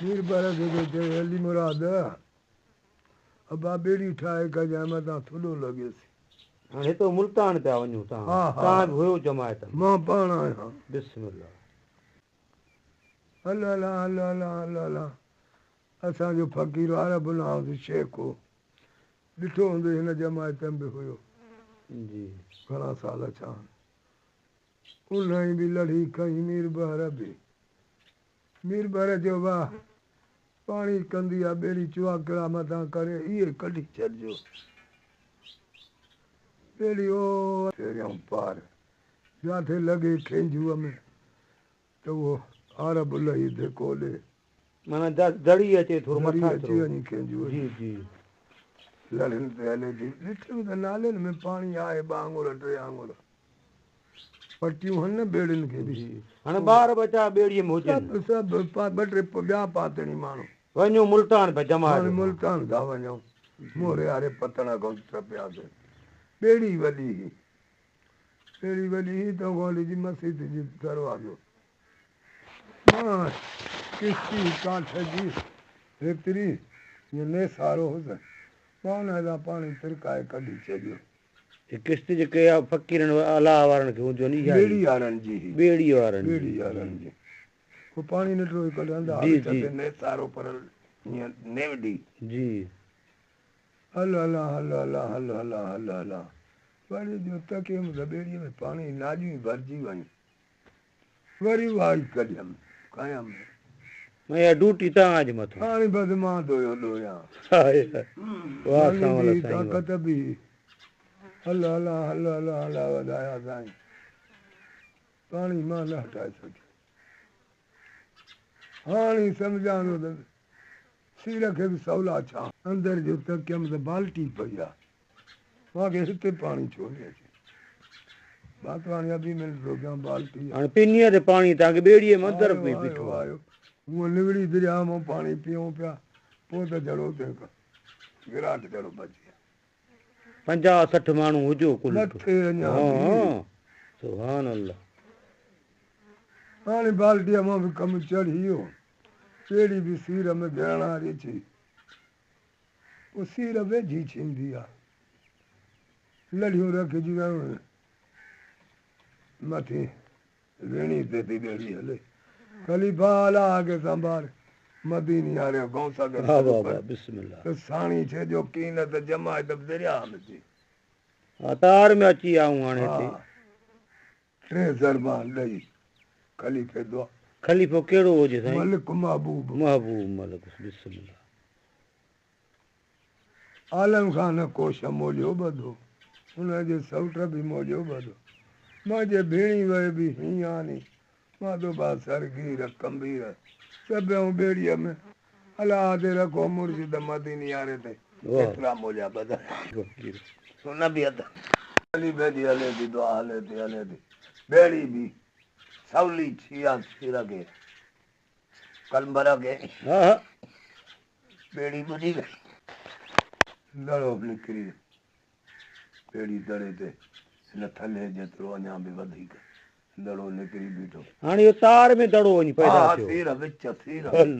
ميربحر کي ٿو چئي علي مراد ابا ٻيڙي ٺاهي ڪجانء متان ٿلهو لڳيس. هاڻي هتو ملتان پيا وڃون تان ها ها تان به هيو جماعت ۾. مان پاڻ آهيان. بسم الله. هل هلان هل هلان هل هلان اسان جو فقير عرب ناز شيخ هو ڏٺو هوندو هن جماعت ۾ به هيو. جي. گهڻا سال ڇا انهيء به لڙهي کنئي ميربحر به. ميربحر چيو واهه پاڻي ڪندي آ ٻيڙي چواڪڙا متان ڪري اهي ڪڍي ڇڏجو. ٻيڙي او ڦيريائون پار جاٿي لڳي کينجهوء ۾ ته اهو عرب لهي ڌڪو ڏي. معنيٰ دڙي اچي ٿورو دڙي مٿان اچي ٿورو. وڃي کينجهوء جي جي. جي. لڙهين تي هلي ٿي. ڏٺم ته نالين ۾ پاڻي آهي ٻه آڱر ٽي آڱر. پٽيون هن نه ٻيڙين کي به. جي هاڻي ٻار ٻچا ٻيڙيء ۾ هجن. سڀ سڀ ٻه ٽي ٻيا پاتڻي ماڻهو. وڃون ملتان پيا جماعت هاڻي سان. ملتان ٿا وڃون. موري واري پتڻ کان ٽپياسين. ٻيڙي وڏي هئي. ٻيڙي وڏي هئي ته گولي جي مسيت جي دروازو. مان ڪشتي ڪاٺ جي هيتري جيئن نيسارو هوس. مان ان هتان پاڻي ترڪائي ڪڍي ڇڏيو. هي ڪشتي جيڪي آ فقيرن الله وارن کي هونديون آهن اها ئي. ٻيڙي وارن جي هئي. ٻيڙي وارن جي. ٻيڙي وارن جي. پوء پاڻي نٽرو ئي ڪڍندا ها جي وچ جي. تي نيسارو پر ائين نيوڍي. جي. هل هلان هل هلان هل هلان هل هلان وري جو تڪيم ته ٻيڙيء ۾ پاڻي ناڄيون ئي ڀرجي ويون. وري اها ئي ڪڍيم کنيم. اها ڊوٽي توهان جي مٿان. هاڻي بس مان ڌويو ڏوريان. واهه ماني سانول به سائين واهه. طاقت به هل هلان هل هلان الله وڌايا سائين. پاڻي مان نه هٽائي سگهيس. هاڻي سمجهان ٿو ته سير کي به سولا ڇا. اندر جو تڪيم ته بالٽي پئي آ. مان کي هتي پاڻي ڇو ني اچي. باتواڻي اڀي منٽ ٿو ڪيان بالٽي آ. هاڻي پنيء تي پاڻي توهان کي ٻيڙيء ۾ اندر آيو ۾ آيو بيٺو آ. آيو. هونء نوڙي درياء مان پاڻي پيئون پيا. پوء ته جهڙو تنهن کان گراٽ جهڙو بچي ويا. 50 60 ماڻهو هجو ڪل. مٿي اڃا ها به. ها سبحان الله. هاڻي بالٽيء مان به ڪم چڙهي ويو. ٻيڙي به سير ۾ گهڙڻ واري ٿي. پوء سير ويجهي ٿيندي آ. لڙهيون رکجي ويون. مٿي ويڻي تي ٿي ٻيڙي هلي. خليفا الله کي سنڀال مديني واري غوث کي ها سڏ بابا ڪر بسم الله. ته ساڻي ڇيڄو ڪين ته جماعت به درياهه ۾ ٿي. ها تار ۾ اچي آئون هاڻي هتي. ها ٽي ضربان ڏئي خليفي دعا. خليفو ڪهڙو هجي سائين؟ ملڪ محبوب. محبوب ملڪ بسم الله. عالم خان ڪوش موليو ٻڌو. ان جي سئوٽ به موليو ٻڌو. منهنجي ڀيڻي وئي به هينئاني. مادو با سرگير ڪنبير سڀيئون ٻيڙيء ۾ الله تي رکو مرشد مديني واري تي واهه. ايترا موليا ٻڌا. فقير. سو نه به اٿن. خليفي جي هلي ٿي دعا هلي ٿي هلي ٿي. ٻيڙي به سولي ٿي آ سير کي ڪلمبر کي. ها ها. ٻيڙي ٻڏي وئي. دڙو به نڪري ويو. ٻيڙي دڙي تي هن ٿلهي جيترو اڃا به وڌيڪ دڙو نڪري بيٺو. هاڻي اهو تار ۾ دڙو وڃي پيدا ها ٿيو. سير وچ سير. هل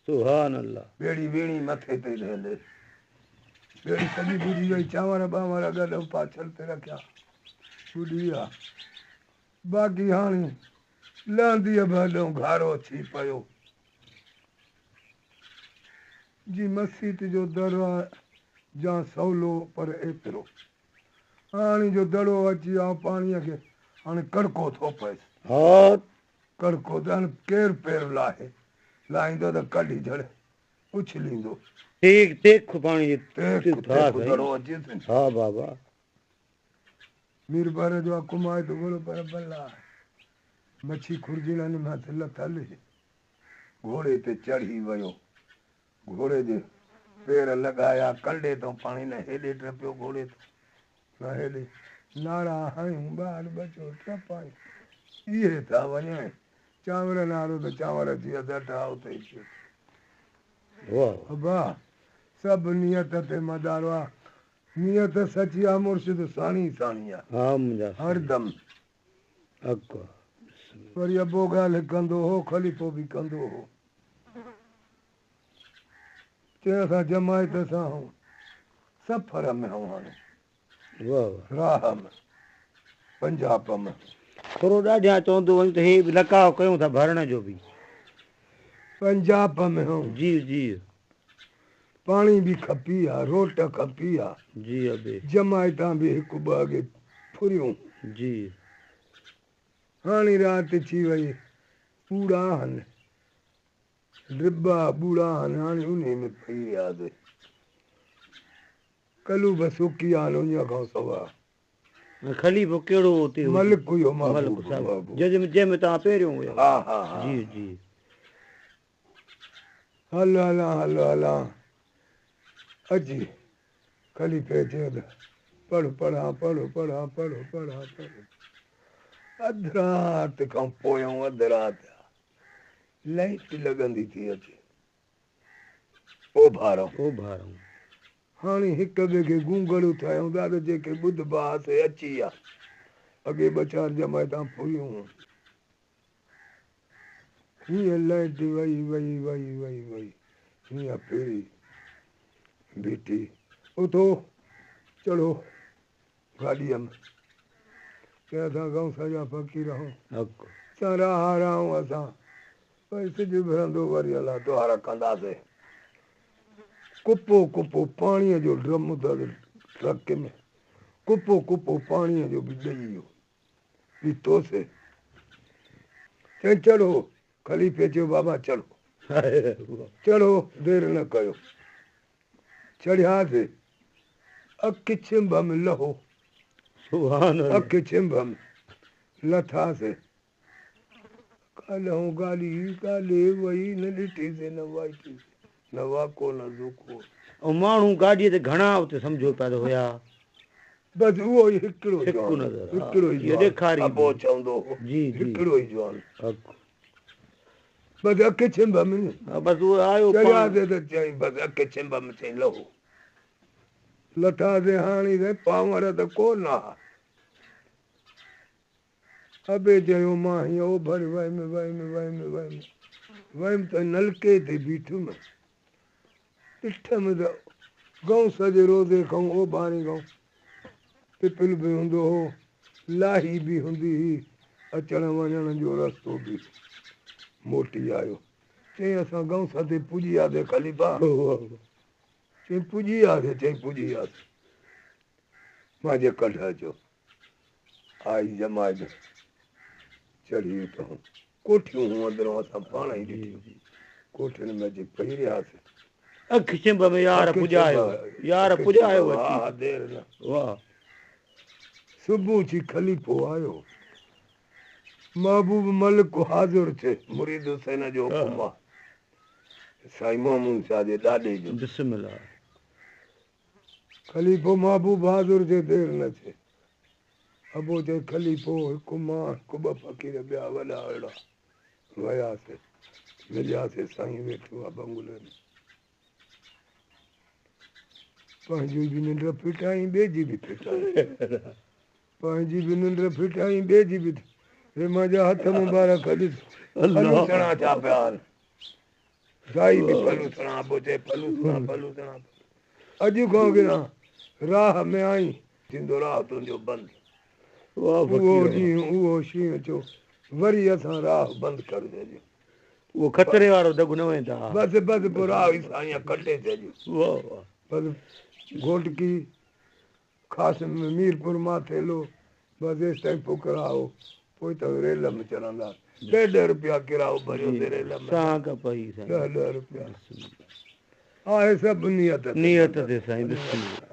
سبحان الله. ٻيڙي ويڻي مٿي تي ٿي هلي. ٻيڙي سڄي ٻڏي وئي. چانور ٻانور گڏ پاڇل تي رکيا ٻڏي ويا. باقي هاڻي لهنديء به هڏئون گهارو ٿي پيو. جي مسيت جو در آ جا سولو پر ايترو. هاڻي جو دڙو اچي آ پاڻيء کي هاڻي ڪڙڪو ٿو پئيس. ها. ڪڙڪو ته هاڻي ڪير پير لاهي. لاهيندو ته ڪڍي ڇڏي اڇليندو. تيک تيک پاڻي جي تيک ها تيک سائين. دڙو اچيس. ها بابا. ميربحر جو حڪم آهي ته گهوڙو پر بلا مڇي خرجڻن مان ته لٿل هئي. گهوڙي تي چڙهي ويو. گهوڙي جي پير لڳايا ڪنڊي تان پاڻي نه هيڏي ٽپيو گهوڙي تان نه هيڏي. نعرا هنيون ٻار ٻچو ٽپايون. اهي ٿا وڃن. چانورن وارو ته چانور اچي اڌ اٺ اتي ئي پيو. واهه. ابا سڀ نيت تي مدارو آ. نيت سچي آ مرشد ساڻي ساڻي آ. ها منهنجا سائين. هردم. حق آ. بسم الله. وري ابو ڳالهه ڪندو هو خليفو به ڪندو هو. چيائين اسان جماعت سان آهيون، سفر ۾ آهيون هاڻي. واهه واهه. راهه ۾، پنجاب ۾. ٿورو ڏاڍيان چوندو وڃ ته هي به لقاء ڪيون ٿا ڀرڻ جو به. پنجاب ۾ آهيون. جي جي. پاڻي به کپي ها، روٽ کپي ها. جي ابي. جماعتان به هڪ ٻه اڳي ڦريون. جي. هاڻي رات ٿي وئي، ٻوڙا هن، ڊٻا ٻوڙا هن، هاڻي انهي ۾ پئي رهياسي. ڪلو به سڪي ويا آهن اڃ کان سواء. ۽ خليفو ڪهڙو اتي هجي؟ ملڪ هيو ملڪ محبوب صاحب محبوب. جنهن ۾ توهان پهريون هيو. ها ها ها. جي جي. هل هلان هل هلان اچي خليفي چيو ته پڙهه پڙهان پڙهه پڙهان پڙهه پڙهان پڙهه اڌ رات کان پويون اڌ رات آ لائٽ لڳندي ٿي اچي اوڀارئون. اوڀارئون. هاڻي هڪ ٻئي کي گونگڙ اٿايون ٿا ته جيڪي ٻڌبا سي اچي ويا. اڳي ٻه چار جماعتان ڦريون هيون. هيئن لائٽ وئي وئي وئي وئي وئي هيئن ڦري بيٺي. اٿو چڙهو گاڏيء ۾. چيائين اسان غوث جا فقير آهيون. حق. اسان راهه راهون اسان وري سج اڀرندو وري الله دعا ڪنداسين. ڪپو ڪپو پاڻيء جو ڊرم اٿس ٽرڪ ۾، ڪپو ڪپو پاڻيء جو به ڏئي ويو. پيتوسين. چيائين چڙهو. خليفي چيو بابا چڙهو. چڙهو دير نه ڪيو. چڙهياسين. اک ڇنڀ ۾ لهو. سبحان الله. اک ڇنڀ ۾ لٿاسين. ڪالهون گاڏي ڪاڏي وئي نه ڏٺيسين نه وائٺيسين نه واڪو نه زوڪو. ۽ ماڻهو گاڏيء تي گهڻا اتي سمجهو پيا ته هيا. بس اهو ئي هڪڙو هڪ جوان نظر ها هڪڙو ئي اهو جوان ڏيکاري ابو چوندو هو جي جي هڪڙو ئي جوان. حق. بس اک ڇنڀ ۾. ها بس اهو آيو پاڻ. چڙهياسين ته چيائين بس اک ڇنڀ ۾ چيائين لهو. لٿاسين هاڻي سائين پانور ته ڪو نه ها. ابي چيو مان هيئن اوڀر ويم ويم ويم ويم ويم ته نلڪي تي بيٺم. ڏٺم ته غوث جي روضي کان اوڀاري کان پپل به هوندو هو، لاهي به هوندي هئي، اچڻ وڃڻ جو رستو به هو. موٽي آيو. چيائين اسان غوث تي پڄي وياسين خليفا. چيائين پڄي وياسين، چيائين پڄي وياسين. مانجي ڪڍ اچو. آئي جماعت چڙهي اتان ڪوٺيون هيون اندرون اسان پاڻ ئي ڏٺيون. ڪوٺين ۾ اچي پئي رهياسين. اک ڇنڀ ۾ يار پڄايو يار پڄايو اچي. ها دير نه. واهه. صبح ٿي خليفو آيو. محبوب ملڪ حاضر ٿئي. مريد حسين جو حڪم آ. سائين محمود شاهه جي ڏاڏي جو. بسم الله. خليفو محبوب حاضر ٿئي دير نه ٿئي. ابو چئي خليفو هڪ مان هڪ ٻه فقير ٻيا وڏا اهڙا وياسي ملياسي سائين ويٺو آ بنگلي ۾. پنهنجي به ننڊ ڦٽائين ٻئي جي به ڦٽائين. پنهنجي به ننڊ ڦٽائين ٻئي جي به. هي منهنجا هٿ مبارڪ ڏس پلوسڻا ٿيا پيا آهن. دائي به پلوسڻا ابو چئي پلوسڻا پلوسڻا. اڄ کان اڳيان راهه ۾ آئين ٿيندو راهه تنهنجو بند. اهو ڏينهن اهو شينهن ٿيو وري اسان راهه بند ڪري ڇڏيو. اهو خطري وارو دڳ نه ويندا ها. بس بس پوء راهه ئي سائين ڪٽي ڇڏيو. واهه واهه. بس گهوٽڪي خاص ميرپور ماٿيلو بس ايستائين فقراء هو پوء ته ريل ۾ چڙهندا ڏهه ڏهه روپيا ڪرايو ڀريوسين ريل ۾. سان کان پئي سائين. ڏهه ڏهه روپيا. آهي سڀ نيت تي. نيت تي سائين بسم الله.